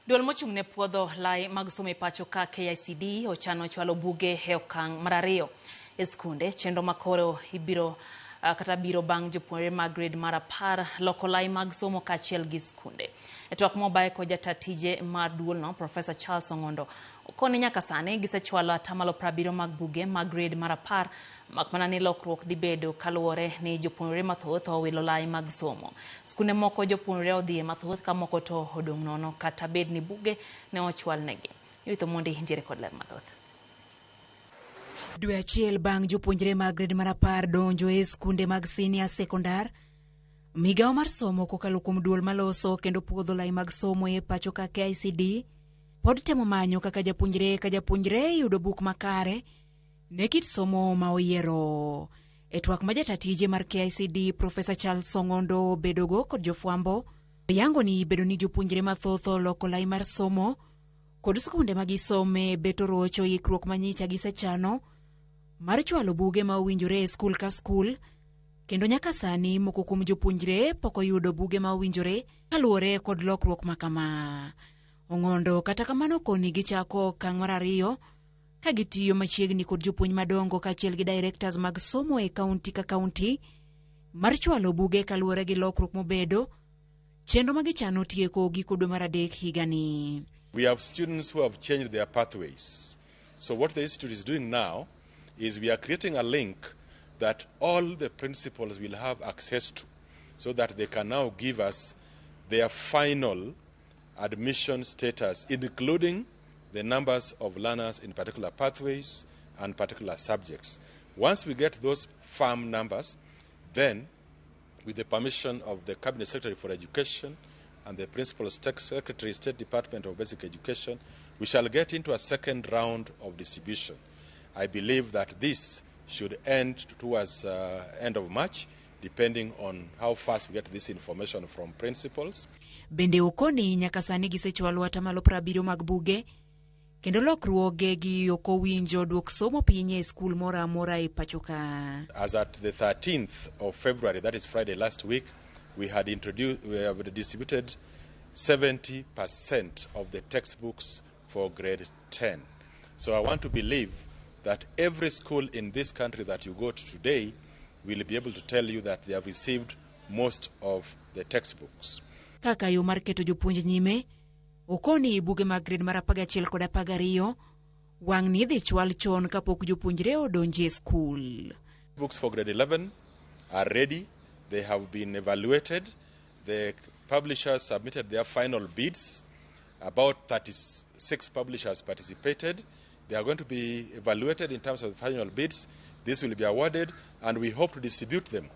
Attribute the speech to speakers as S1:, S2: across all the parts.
S1: Duol mochung' ne puodho lai mag somo e pacho ka KICD ochano chwalo buge e okang' mar ariyo e skunde. Chenro makoro ibiro kata biro bang' jopuonjre mag grade mar 10 loko lai mag somo kaachiel gi skunde. E twak mobaye kod jata tije mar duolno, Professor Charles Ong'ondo, okoni nyaka sani gisechwalo atamalo 70 mag buge mag grade mar 10, mak mana ni lokruok dhi bedo kaluwore ni jopuonjre mathoth owilo lai mag somo. Skunde moko jopuonjre odhiye mathoth ka moko to odong' nono kata bed ni buge ne ochwal negi. Judith Omondi nitiere kod ler mathoth.
S2: Dwe achiel bang' jopuonjre mag grade mar 10 donjo e skunde mag senior sekondar, migawo mar somo kokalo kuom duol maloso kendo puodho lai mag somo e pacho ka KICD pod temo manyo kaka japuonjre ka japuonjre yudo buk makare ne kit somo ma oyiero. E twak ma jata tije mar KICD Professor Charles Ong'ondo obedogo kod jofwambo, oyango ni bedo ni jopuonjre mathoth oloko lai mar somo kod skunde ma gisome beto rocho ikruok manyicha gisechano mar chwalo buge ma owinjore e skul ka skul, kendo nyaka sani moko kuom jopuonjre pok oyudo buge ma owinjore kaluwore kod lokruok ma kama. Ong'ondo kata kamano koni gichako okang' mar ariyo ka gitiyo machiegni kod jopuonj madongo kaachiel gi directors mag somo e kaunti ka kaunti mar chwalo buge kaluwore gi lokruok mobedo chenro ma gichano tieko giko dwe mar adek higani.
S3: We have students who have changed their pathways. So what the institute is doing now is we are creating a link that all the principals will have access to so that they can now give us their final admission status, including the numbers of learners in particular pathways and particular subjects. Once we get those firm numbers, then with the permission of the Cabinet Secretary for Education and the Principal Secretary, State Department of Basic Education, we shall get into a second round of distribution. I believe that this should end towards end of March, depending on how fast we get this information from principals.
S2: Bende okoni nyaka sani gisechwalo atamalo 70 mag buge kendo lokruoge gi ok owinjo duok somo piny e skul moro amora e pacho ka.
S3: As at the 13th of February, that is Friday last week, we have distributed 70% of the textbooks for grade 10. So I want to believe that every school in this country that you go to today will be able to tell you that they have received most of the textbooks.
S2: Kaka yo mar keto jopuonj nyime, okoni buge mag grade mar 11 kod 12 wang' ni idhi chwal chon kapok jopuonjre odonje e skul.
S3: Books for grade 11 are ready. They have been evaluated. The publishers submitted their final bids. About 36 publishers participated. They are going to be evaluated in terms of the final bids. This will be awarded, and we hope to distribute them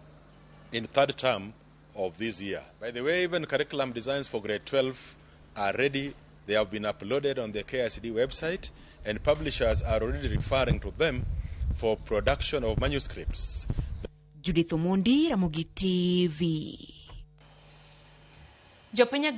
S3: in third term of this year. By the way, even curriculum designs for grade 12 are ready. They have been uploaded on the KICD website, and publishers are already referring to them for production of manuscripts.
S2: Judith Omondi, Ramogi TV.
S1: Jopiny e